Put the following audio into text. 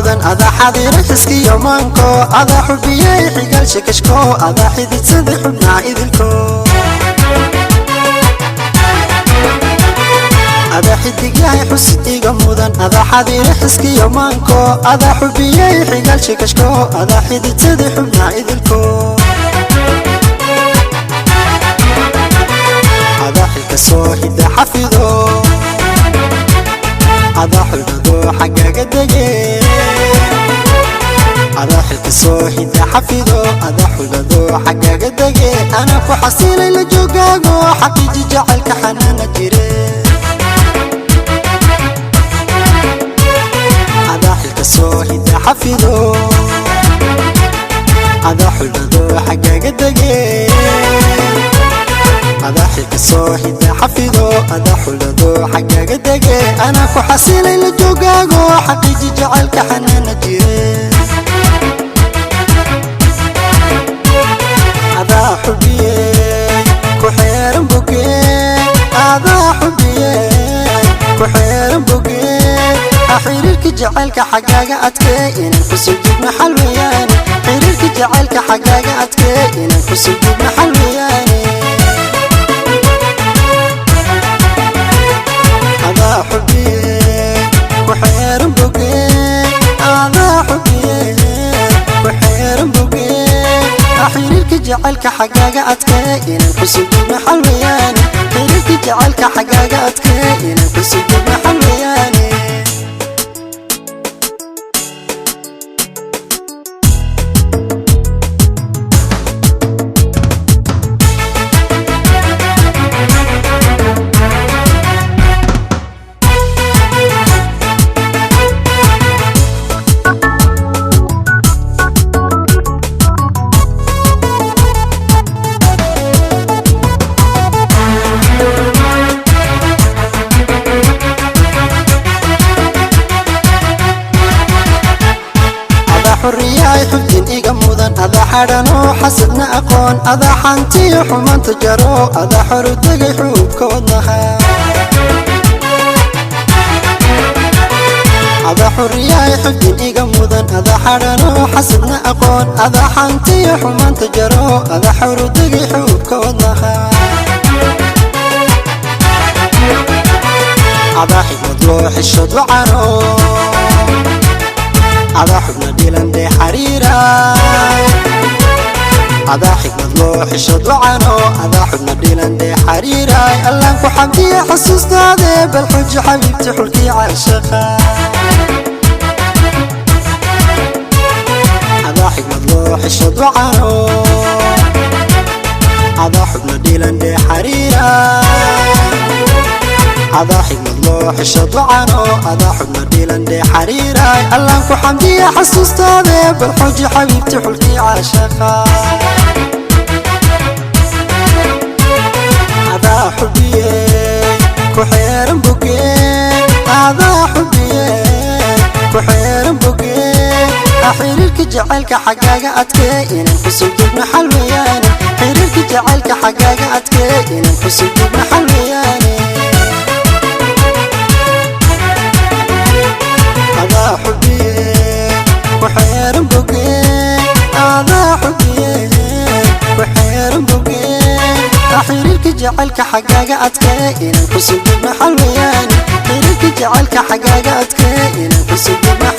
Mudan adaa xadiira xiskiyo maanko adaa xubiyey xigaal shakashko adaa xididsaday xubnaa idilko adaa xidigyahay xusid iga mudan adaa xadiira xiskiyo maanko adaa xubiyey xigaal shakashko adaa xididsaday xubnaa idilko adaa xilka soo hida xafido adaa xulbado xaggaaga dege adaa xilka soo hida xafido adaa xulbado xaggaaga dege anaa ku xasilay la joogaago xaqiiji jacaylka xanaana jire adaa xilka soo hida xafido adaa xulbado xaggaaga dege adaa xilka soo hida xafido adaa xulbado xaggaaga dege anaa ku xasilay la joogaago xaqiiji jacaylka xanaana jire adaa xubiyey ku xeeran boge adaa xubiyey ku xeeran boge xiriirka jacaylka xaggaaga adkee inaan kusoo jigno xal weeyaane xiriirka jacaylka xaggaaga adkee inaan kusoo jigno xal weeyaane adaa xubiyey ku xeeran boge adaa xubiyey ku xeeran boge xiriirka jacaylka xaggaaga adkee inaan kusoo jigno xal weeyaane xiriirka jacaylka xaggaaga adkee inaan kusoo jigno xal weeyaane. Xurriyahay xubtin iga mudan adaa xadhanoo xasadna aqoon adaa xantiyo xumaanta jaro adaa xoru tegay xuubka wadnaha adaa xurriyahay xubtin iga mudan adaa xadhanoo xasadna aqoon adaa xantiyo xumaanta jaro adaa xoru tegay xuubka wadnaha adaa xigmad loo xishad wacano adaa xubna dhilan dee xariira adaa xigmad loo xishad wacano adaa xubna dhilan dee xariiraay allaan ku xamdiya xasuustaade bal xuji xabiibti xulkii caashaqa adaa xigmad loo xishad wacano adaa xubna dhilan dee xariira adaa xigmad loo xishad wacano adaa xubna dhilan dee xariiraay allaan ku xamdiya xasuustaade bal xuji xabiibti xulkii caashaqa adaa xubiyey ku xeeran boge adaa xubiyey ku xeeran boge xiriirka jacaylka xaggaaga adkee inaan kusoo jigno xal weeyaane xiriirka jacaylka xaggaaga adkee inaan kusoo jigno xal weeyaane adaa xubiyey ku xeeran boge adaa xubiyey ku xeeran boge xiriirka jacaylka xaggaaga adkee inaan kusoo jigno xal weeyaane xiriirka jacaylka xaggaaga adkee inaan kusoo jigno.